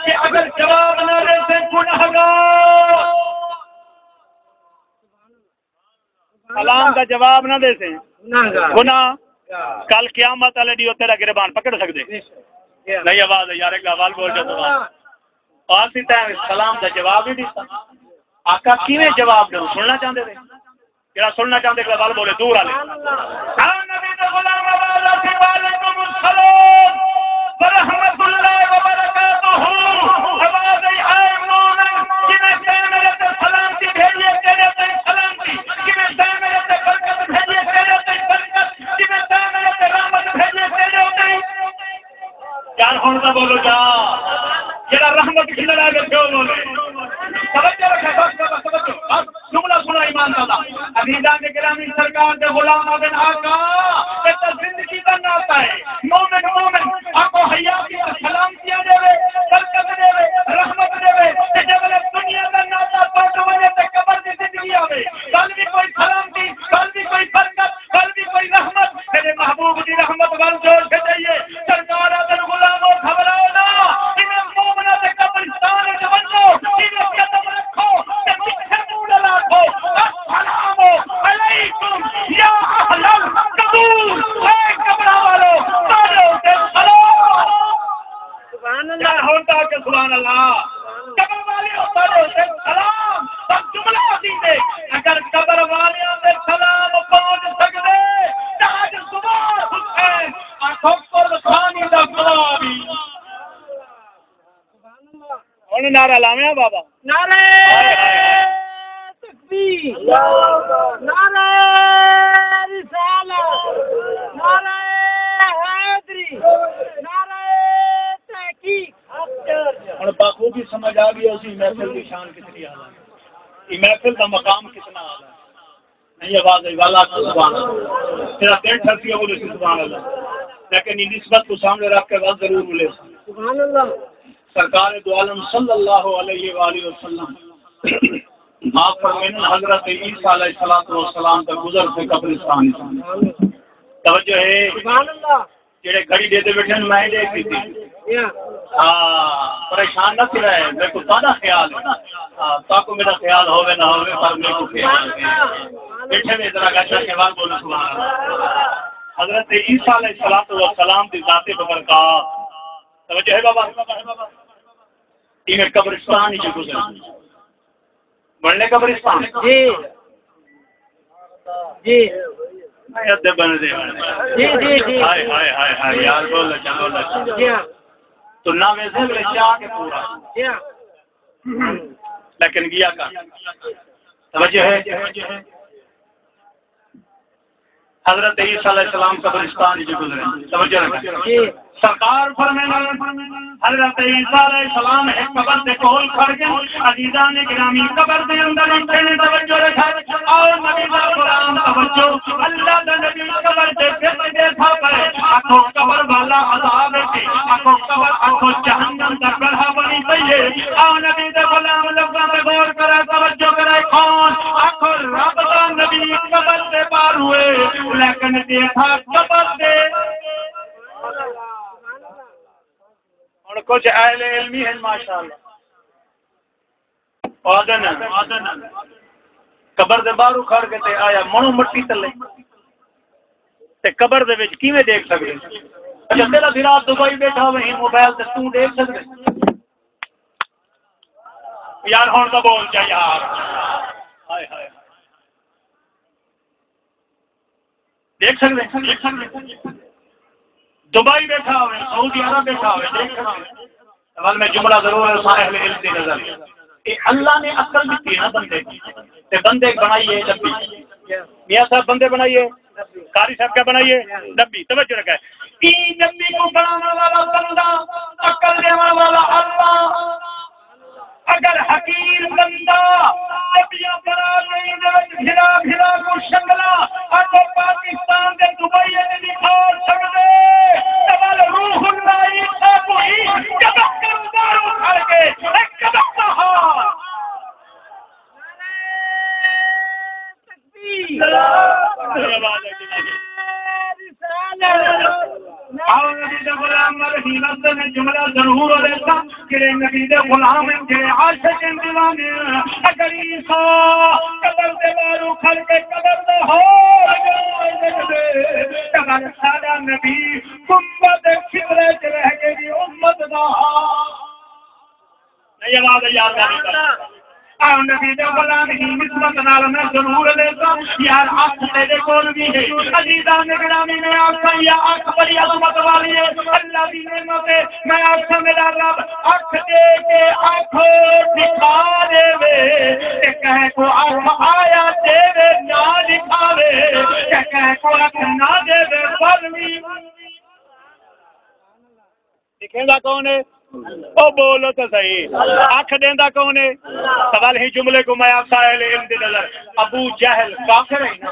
کہ اگر جواب نہ دے تے گناہگار۔ سلام دا جواب نہ دے تے گناہ۔ کل قیامت والے ڈیو تیرا گربان پکڑ سکدے؟ نہیں، آواز ہے یار، ایک آواز بول جاتا۔ آسی تیں سلام دا جواب ہی ݙتا۔ آقا کیویں جواب ݙیوں؟ سݨنا چاہندے وے؟ جڑا سݨنا چاہندے، اڳلا ول ٻولے، دور والے۔ ہاں، نبی دے غلام، آواز آسی، وعلیکم السلام ورحمۃ اللہ وبرکاتہ۔ آواز آئی، اے مومن، جنہیں تیں میرے تے سلامتی بھیجی ہے، تیرے تے سلامتی، جنہیں تیں میرے تے برکت بھیجی ہے، تیرے تے برکت، جنہیں تیں میرے تے رحمت بھیجی ہے، تیرے تے۔ یار، ہݨ تاں ٻولو جا، جیڑھا رحمت گھنݨ آ ڳئے، پیو ٻولے۔ توجہ رکھے، بس، بس، توجہ، بس، جملہ سنا ایمان والا۔ عزیزان گرامی، سرکار دے غلام آدن آقا، اے تاں زندگی دا ناتا ہے۔ مومن، مومن، آکو حیاتی تے سلامتی ݙیوے، برکت ݙیوے، رحمت ݙیوے، تے جے ویلے دنیا دا ناتا ٹوٹ ونڄے تے قبر دی زندگی آوے، کل بھی کوئی سلامتی، کل بھی کوئی برکت، کل بھی کوئی رحمت، میرے محبوب دی رحمت ول جوڑ کے جائیے۔ سرکار آدن غلامو گھبراؤ نہ، انہاں مومناں دے قبرستان وچ ونڄو، انہاں قدم رکھو تے مٹھے منہ نال آکھو، السلام علیکم یا اہل القبور، اے قبراں والو، تہاݙے اتے سلام۔ سبحان اللہ۔ ہݨ تاں آکھے سبحان اللہ۔ قبر والے اتارو تے سلام، پر جملہ عزیز ہے۔ اگر قبر والیاں تے سلام پہنچ سڳدے، تاج سوار حسین، آکھو قربانی دا ثواب ہی۔ ہݨ نعرہ لاویں بابا۔ نعرہ تکبیر، نعرہ رسالت، نعرہ حیدری، نعرہ تحقیق۔ ہݨ بخوبی سمجھ آ ڳئی ہوسی محفل دی شان کتنی اعلیٰ ہے، یہ محفل دا مقام کتنا اعلیٰ ہے۔ نہیں، آواز آئی والا آکھو سبحان اللہ۔ تیرا دل ٹھرسی ہے، بولے سبحان اللہ۔ لیکن یہ نسبت کو سامنے رکھ کے بات ضرور بولے۔ سبحان اللہ۔ سرکار دو عالم صلی اللہ علیہ وآلہ وسلم آپ فرمائن، حضرت عیسیٰ علیہ الصلوۃ والسلام کا گزر سے قبرستان۔ توجہ ہے؟ سبحان اللہ۔ جڑے گھڑی دے دے بیٹھے ہیں، میں دے کی تھی۔ یا۔ ہاں، پریشان نہ تھی رہے، میرے کو تہاݙا خیال ہے۔ ہاں، تاکو میرا خیال ہووے نہ ہووے، پر میرے کو خیال ہے۔ بیٹھے ہوئے ذرا گھٹا کے بعد بولو سبحان اللہ۔ حضرت عیسیٰ علیہ الصلوۃ والسلام دی ذات مبارکہ، توجہ ہے بابا؟ انہیں قبرستان ہی گزر۔ بݨے قبرستان؟ جی۔ جی۔ اے ادھے بݨ دے وݨ۔ جی، جی، جی۔ ہائے، ہائے، ہائے، ہائے، یار، بول، چلو، چلو۔ جی ہاں۔ تو نہ ویسے بلے جا کے پورا۔ جی ہاں۔ لیکن گیا کا؟ توجہ ہے؟ حضرت عیسیٰ علیہ السلام قبرستان وچ گزرے۔ توجہ رکھیں۔ جی۔ سرکار فرمائے، حضرت عیسیٰ علیہ السلام ایک قبر دے کول کھڑ گئے۔ عزیزان گرامی، قبر دے اندر اٹھے نے، توجہ رکھیں۔ او نبی دا غلام، توجہ، اللہ دا نبی قبر دے وچ ݙیکھا پئے۔ آکھو قبر والا عذاب وچ، آکھو قبر، آکھو جہنم دا گڑھا بݨی پئی ہے۔ او نبی دے غلام، لفظاں تے غور کرے، توجہ کرے، کون؟ آکھو رب دا نبی قبر دے باہر ہوئے، لیکن ݙیکھا قبر دے۔ ہݨ کجھ اہل علمی ہن، ماشاءاللہ۔ آدن، قبر دے باہروں کھڑ کے تے آیا مڑو مٹی تلے۔ تے قبر دے وچ کیویں ݙیکھ سڳدے؟ اچھا، تیرا بھرا دبئی بیٹھا ہوئے ہیں موبائل تے، توں ݙیکھ سڳدے؟ یار، ہݨ تاں بول جا یار۔ ہائے ہائے۔ ݙیکھ سڳدے؟ ݙیکھ سڳدے؟ دبئی بیٹھا ہوئے، سعودی عرب بیٹھا ہوئے، ݙیکھ سڳدے؟ ول میں جملہ ضرور ہے، اساں اہل علم دی نظر۔ اے اللہ نے عقل ݙتی ہے نا بندے کوں، تے بندے بݨائیے ݙبی۔ میاں صاحب بندے بݨائیے، قاری صاحب کیا بݨائیے؟ ݙبی۔ توجہ رکھے، ایں ݙبی کوں بݨاوݨ والا بندہ، عقل ݙیوݨ والا اللہ۔ اگر حقیر بندہ ݙبیاں بݨا کے ایندے وچ بھرا بھرا کوں شنگلا، آکھو پاکستان دے دبئی وچ ݙکھا سڳدے، تے ول روح اللہ عیسیٰ کوں ہی قبر دے باہروں کھڑ کے، اے قبر دا حال۔ آؤ نبی دے غلام، مرحی وقت میں جملہ ضرور ہو رہتا، جڑے نبی دے غلام ہیں، جڑے عاشق ہیں، دیوانے ہیں۔ اگر عیسیٰ قبر دے باہروں کھڑ کے قبر دا حال جان سڳدے، تے ول ساݙا نبی گنبد خضرا وچ رہ کے وی امت دا حال۔ نہیں، آواز ہے یار، گالی کر۔ آؤ نبی دے غلام دی نسبت نال میں ضرور لیتا۔ یار، اکھ تیرے کول وی ہے۔ عزیزان گرامی، میں آکھاں، یا اکھ بڑی عظمت والی ہے، اللہ دی نعمت ہے۔ میں آکھاں، میرا رب اکھ دے کے اکھ دکھا دے وے، تے کہیں کو اکھ آیا دے وے نہ دکھاوے، تے کہیں کو اکھ نہ دے وے پر وی۔ دکھیندا کون ہے؟ او بولو تو صحیح، اکھ ݙیندا کون ہے؟ سوال ہی جملے کو میں آکھاں اہل علم دی نظر، ابو جہل کافر ہے نا،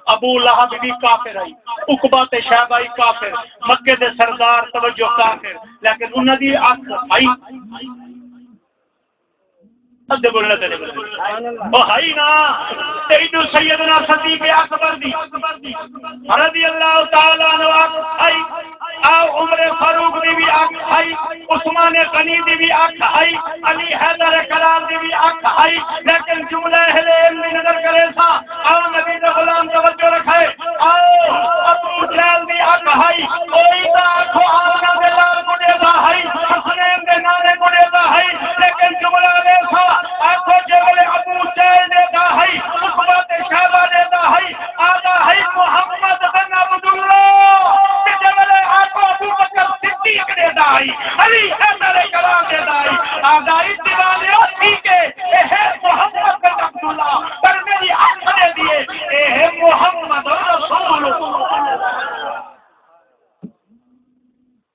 ابو لہب بھی کافر ہے، عقبہ تے شیبہ ہی کافر، مکے دے سردار توجہ کافر، لیکن انہاں دی اکھ ہئی۔ ادھے بولݨا تے نہیں۔ او ہئی نا، تے ایݙو سیدنا صدیق اکبر دی رضی اللہ تعالیٰ عنہ اکھ ہئی، آ عمر فاروق دی بھی اکھ ہئی، عثمان غنی دی بھی اکھ ہئی، علی حیدر کرار دی بھی اکھ ہئی، لیکن جملہ اہل علم دی نظر کریساں، آؤ نبی دے غلام توجہ رکھے، آؤ، ابو جہل دی اکھ ہئی، کوئی تاں آکھو آمنہ دے لال کوں ݙیہدا ہئی، حسنین دے نانے کوں ݙیہدا ہئی، لیکن جملہ ݙیساں، آکھو جے ویلے ابو جہل ݙیہدا ہئی، عقبہ تے شیبہ ݙیہدا ہئی، آہدا ہئی محمد بن عبداللہ، تے جے ویلے آکھو ابو بکر صدیق ݙیہدا ہئی، علی حیدر کرار ݙیہدا ہئی، آہدا ہئی دیوالیو ٹھیک ہے، اے ہے محمد بن عبداللہ، پر میݙی اکھ ݙیہدی ہے، اے ہے محمد رسول اللہ۔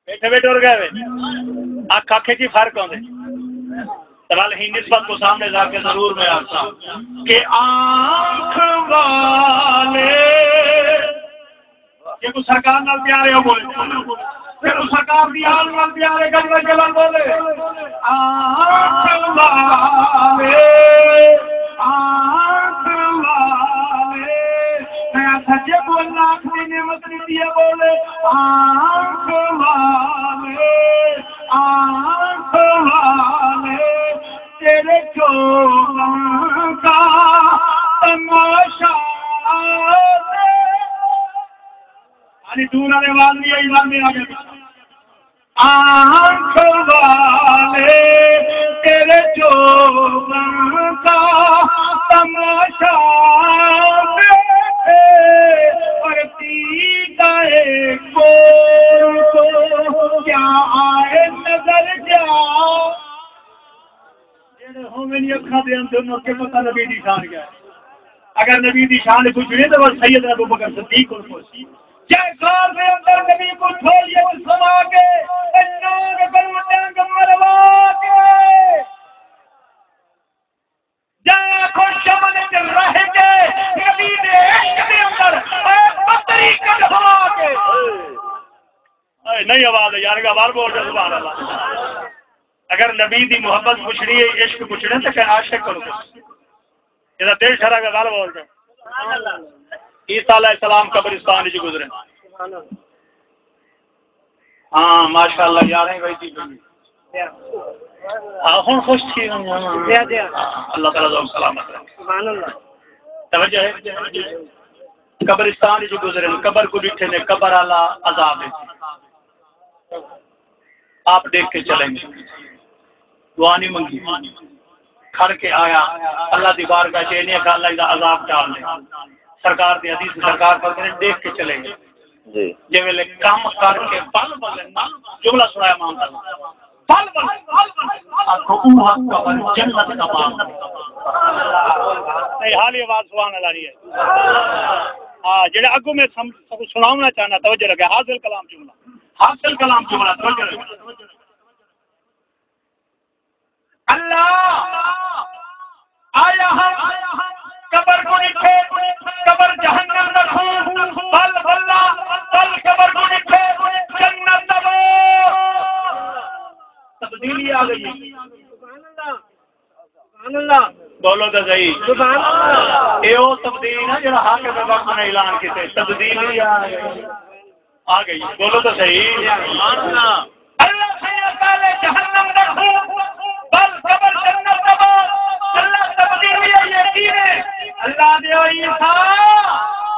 بیٹھے بیٹھے ٹر ڳئے وے۔ اکھ اکھ اچ ہی فرق ہوندے۔ تے ول ہی نسبت کو سامݨے لا کے ضرور میں آکھاں کہ آنکھ والے، جے کوئی سرکار نال پیار ہے، او بولے۔ جے کوئی سرکار دی آل نال پیار ہے، گج وج کے ول بولے۔ آنکھ والے، آنکھ والے۔ میں آکھاں، جے کوئی اللہ دی نعمت ݙتی ہے، بولے۔ آنکھ والے، آنکھ والے۔ تیرے چوگاں کا تماشا دے۔ یعنی دور والے وال نہیں آئی، وال نہیں آ گئے۔ آنکھ والے تیرے چوگاں کا تماشا دیکھے، پرتی کا ایک کون کو کیا آئے نظر جا۔ جیڑھے ہوون اکھاں دے اندر، انہاں کے پتہ نبی دی شان کیا ہے۔ اگر نبی دی شان پچھݨی تے بس سیدنا ابو بکر صدیق کول پچھ۔ جے غار دے اندر نبی کوں تھولی اچ سما کے تے نانگ کنوں ڈنگ مروا کے، جے آکھو چمن اچ رہ کے نبی دے عشق دے اندر اے پتری کڈھوا کے۔ اے نئیں آواز ہے یار، ڳالھ بول تے سبحان اللہ۔ اگر نبی دی محبت پچھݨی ہے، عشق پچھݨے تے کہیں عاشق کولوں پچھ۔ جیڑھا دل ٹھرا ڳالھ بول تے۔ عیسیٰ علیہ السلام قبرستان وچ گزرے۔ ہاں، ماشاءاللہ، یارہیں ویندی پئی۔ ہاں، ہݨ خوش تھی ونڄو۔ جی، جی۔ ہاں، اللہ تعالیٰ ذوق سلامت رکھے۔ سبحان اللہ۔ توجہ ہے؟ قبرستان وچ گزرے، قبر کوں ݙٹھے نے، قبر والا عذاب ہے۔ آپ ݙیکھ کے چلیں گے۔ دعا نہیں منگی۔ کھڑ کے آیا، اللہ دی بارگاہ چ اینے آکھیا، اللہ دا عذاب ٹال دے۔ سرکار دی حدیث، سرکار فرماندے نے، ݙیکھ کے چلیں گے۔ جی۔ جے ویلے کم کر کے بل بل نہ، جملہ سݨایا امام صاحب۔ بل بل، بل بل، آکھو اوہا قبر جنت دا باغ۔ اے حالی آواز سبحان اللہ دی ہے۔ ہاں، جیڑھا اڳوں میں سم-، سب سݨاوݨا چاہنا، توجہ رکھے، حاصل کلام جملہ۔ حاصل کلام جملہ، توجہ رکھے۔ اللہ آیا ہم قبر کوں ݙٹھے، قبر جہنم دا کھوہ، بل بلا، بل قبر کوں ݙٹھے، جنت دا باغ۔ تبدیلی آ ڳئی۔ سبحان اللہ۔ بولو تے صحیح۔ سبحان اللہ۔ اے او تبدیلی نہ جیڑھا حاکم وقت نے اعلان کیتے، تبدیلی آ ڳئی۔ آ ڳئی، بولو تو صحیح۔ اللہ سئیں، پہلے جہنم دا کھوہ، بل قبر جنت دا باغ۔ اللہ تبدیلی ہے، یقین ہے۔ اللہ دے عیسیٰ،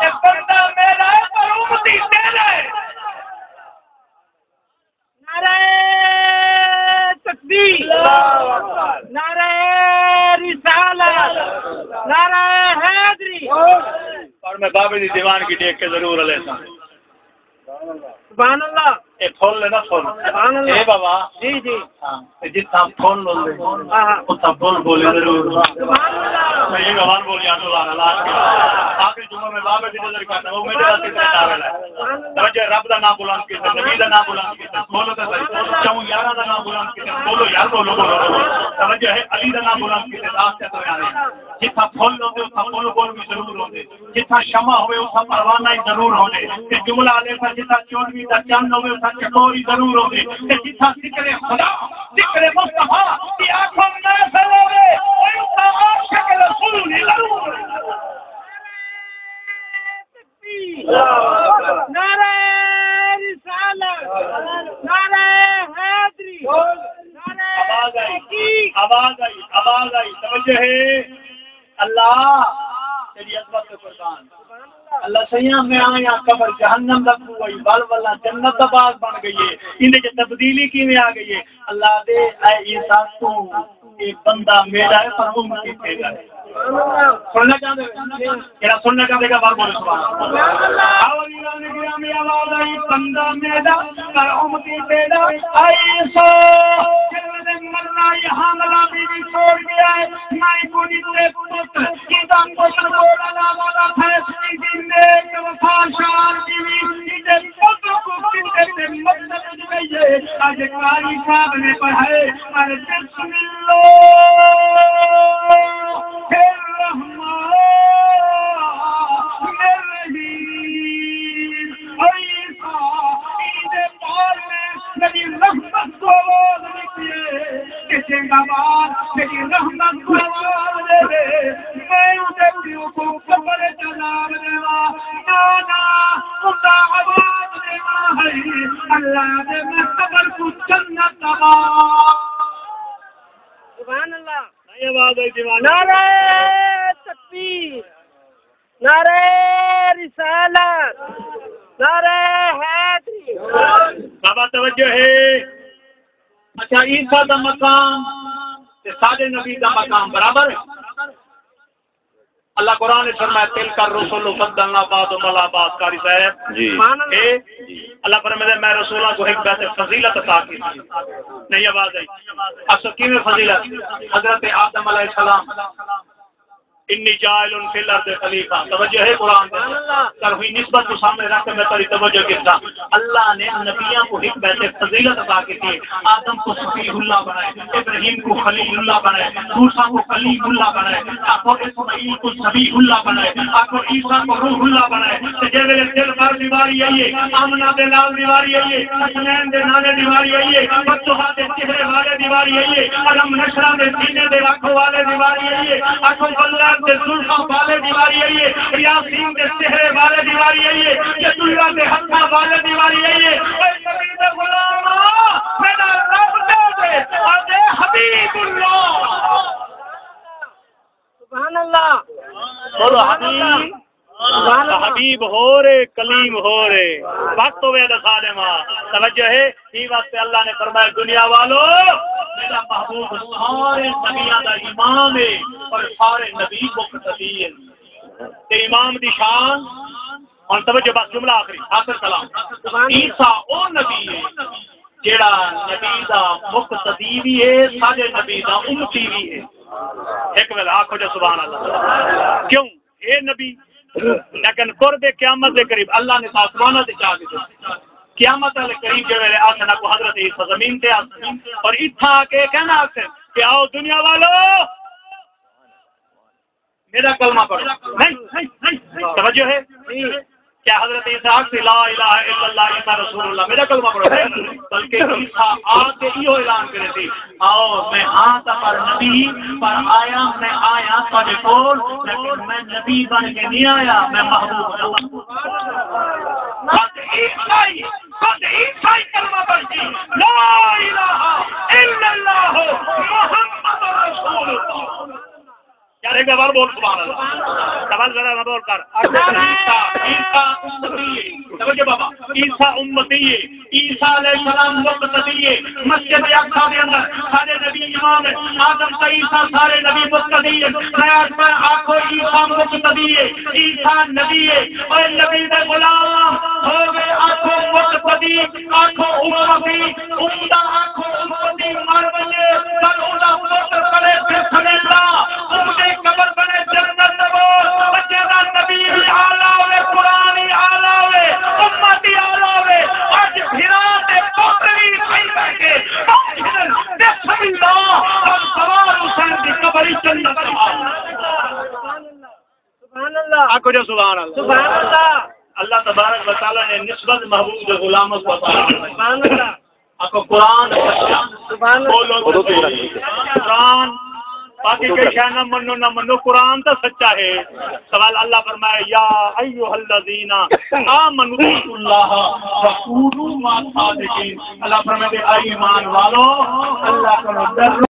اے بندہ میرا ہے، پر امتی تیرا ہے۔ نعرہ تکبیر، نعرہ رسالت، نعرہ حیدری۔ اور میں بابے دی دیوانگی ݙیکھ کے ضرور علیہ السلام۔ سبحان اللہ۔ اے پھل ہے نا، پھل۔ سبحان اللہ۔ اے بابا۔ جی، جی۔ ہاں، تے جتھاں پھل ہوندے، ہاں، ہاں۔ اتھاں بلبل ضرور۔ سبحان اللہ۔ میں یہ بابا بولیاں، سبحان اللہ۔ آخری جمعہ میں بابے دی نظر کرتا ہوں، میرے واسطے کتاب ہے۔ سبحان اللہ۔ توجہ، رب دا نام بلند کیتا، نبی دا نام بلند کیتا، پھل تے صحیح۔ چوں یاراں دا ناں بلند کیتے، بولو یار، بولو، بولو، بولو۔ توجہ ہے، علی دا ناں بلند کیتے، داغ تے دریانے۔ جتھاں پھل ہوندے، اتھاں بلبل وی ضرور ہوندے۔ جتھاں شمع ہووے، اتھاں پروانہ ہی ضرور ہوندے۔ تے جملہ آلے تاں جتھاں چوݙویں دا چن ہووے، اتھاں چکور ہی ضرور ہوندے۔ تے جتھاں ذکر خدا، ذکر مصطفیٰ دی آکھو محفل ہووے، اتھاں عاشق رسول ہی ضرور ہوندے۔ نعرہ رسالت، نعرہ حیدری، نعرہ آواز آئی، تحقیق۔ آواز آئی، آواز آئی، توجہ ہے۔ اللہ تیری عظمت تے قربان۔ اللہ سئیاں، میں آیاں قبر جہنم دا کھوہ ہئی، ول ولا جنت دا باغ بݨ ڳئی ہے۔ ایندے چ تبدیلی کیویں آ ڳئی ہے؟ اللہ دے، اے عیسیٰ، توں، اے بندہ میݙا ہے، پر امتی تیݙا ہے۔ سݨنا چاہندے ہو؟ جیڑھا سݨنا چاہندے گا، بار بولے سبحان اللہ۔ آؤ، ایمان گرامی، آواز آئی، بندہ میݙا، پر امتی تیݙا۔ اے عیسیٰ، جیڑھے مرنا، اے حاملہ بی بی چھوڑ ڳیا ہے، میں کوں ݙتے پتر، کیتا پتر ٻوڑ الاوݨ والا فیصلہ دی نیک وفا شان بی بی، کیتے پتر کوں کیتے تے مقصد وچ ڳئی ہے۔ اڄ قاری صاحب نے پڑھائے، پر بسم اللہ الرحمن الرحیم۔ اے عیسیٰ، عید پار میں میری رحمت کوں آواز ݙتی ہے۔ کہ جیندا ٻال میری رحمت کوں آواز ݙیوے، میں اوندے پیو کوں قبر اچ عذاب ݙیواں؟ نہ، نہ، اوندا عذاب ݙیوݨا ہئی، اللہ دے، میں قبر کوں جنت دا باغ۔ سبحان اللہ۔ نہیں آواز آئی دیوانے۔ نعرہ تکبیر، نعرہ رسالت، نعرہ حیدری۔ بابا توجہ ہے۔ اچھا، عیسیٰ دا مقام تے ساݙے نبی دا مقام برابر ہے؟ اللہ قرآن وچ فرمایا، "تلک الرسل فضلنا بعضهم علی بعض"، قاری صاحب۔ جی۔ سبحان اللہ۔ اے جی۔ اللہ فرمائے، "میں رسولاں کوں ہک ٻئے تے فضیلت عطا کیتی۔" نہیں آواز آئی۔ اصل کیویں فضیلت؟ حضرت آدم علیہ السلام، "انی جاعل فی الارض خلیفہ"، توجہ ہے قرآن دے۔ سبحان اللہ۔ کر ہوئی نسبت کو سامنے رکھ کے میں تیری توجہ گھندا۔ اللہ نے نبیاں کوں ہک ٻئے تے فضیلت عطا کیتی ہے۔ آدم کوں صفی اللہ بݨائے، ابراہیم کوں خلیل اللہ بݨائے، موسیٰ کوں کلیم اللہ بݨائے، آکھو اسماعیل کوں ذبیح اللہ بݨائے، آکھو عیسیٰ کوں روح اللہ بݨائے۔ تے جے ویلے دلبر دی واری آئی ہے، آمنہ دے لال دی واری آئی ہے، حسنین دے نانے دی واری آئی ہے، والضحیٰ دے چہرے والے دی واری آئی ہے، الم نشرح دے سینے دے وکھ والے دی واری آئی ہے، آکھو واللیل دے زلفاں والے دی واری آئی ہے، یاسین دے چہرے والے دی واری آئی ہے، یداللہ دے ہتھاں والے دی واری آئی ہے۔ اے نبی دے غلام، میݙا رب ݙیکھ، آہدے حبیب اللہ۔ سبحان اللہ۔ بولو حبیب۔ سبحان اللہ۔ حبیب ہور ہے، کلیم ہور ہے۔ وقت ہووے ݙکھا ݙیواں۔ توجہ ہے، ایں واسطے اللہ نے فرمایا، دنیا والو، میݙا محبوب سارے نبیاں دا امام ہے اور سارے نبی مقتدی ہیں۔ تے امام دی شان، ہݨ توجہ، بس جملہ آخری، آخر کلام۔ عیسیٰ او نبی ہے جیڑھا نبی دا مقتدی وی ہے، ساݙے نبی دا امتی وی ہے۔ ہک ویلے آکھو جو سبحان اللہ۔ کیوں؟ اے نبی، لیکن قرب قیامت دے قریب اللہ نے تاں آسماناں تے چا ݙتے۔ قیامت والے قریب جے ویلے آکھن، اڳوں حضرت عیسیٰ زمین تے آسن اور اتھاں آ کے کہنا آکھن کہ آؤ دنیا والو، میرا کلمہ پڑھو۔ نہیں، نہیں، نہیں، نہیں۔ توجہ ہے؟ کیا حضرت عیسیٰ آکھسی، "لا الہ الا اللہ، عیسیٰ رسول اللہ"؟ میرا کلمہ پڑھو۔ نہیں، بلکہ عیسیٰ آ کے ایہو اعلان کریسی، "آؤ، میں ہاں تاں پر نبی، پر آیا، میں آیا تہاݙے کول، لیکن میں نبی بݨ کے نہیں آیا، میں محبوب بݨ۔" بس عیسیٰ ہی، بس عیسیٰ ہی کلمہ پڑھسی، "لا الہ الا اللہ، محمد رسول اللہ۔" یار، ہک بار بول سبحان اللہ۔ سبحان اللہ۔ ذرا بول کر۔ عیسیٰ، عیسیٰ امتی ہے۔ توجہ بابا، عیسیٰ امتی ہے۔ عیسیٰ علیہ السلام مقتدی ہے۔ مسجد اقصیٰ دے اندر سارے نبی امام ہیں۔ آدم تے عیسیٰ سارے نبی مقتدی ہیں۔ میں آکھاں، آکھو عیسیٰ مقتدی ہے، عیسیٰ نبی ہے۔ اے نبی دے غلام، ہو ڳئے آکھو مقتدی، آکھو امتی۔ امدا آکھو امتی مر ونڄے، پر اوندا پتر پڑھے پھر سمیتا، امدے قبر بݨے جنت دا باغ۔ بچے دا نبی وی اعلیٰ ہووے، قرآن وی اعلیٰ ہووے، امت وی اعلیٰ ہووے۔ اڄ بھرا تے پتر وی پئی بیٹھے، سبحان اللہ۔ سبحان اللہ۔ اللہ تبارک و تعالیٰ نے نسبت محبوب دے غلاموں کو عطا فرمائی۔ سبحان اللہ۔ آکھو قرآن سچا۔ سبحان اللہ۔ بولو اردو کی۔ قرآن، باقی کئی شے نہ منو نہ منو، قرآن تو سچا ہے۔ سوال اللہ فرمائے، یا ایھا الذین آمنوا اتقوا اللہ وکونوا مع الصادقین۔ اللہ فرمائے، اے ایمان والو، اللہ کو ڈرو۔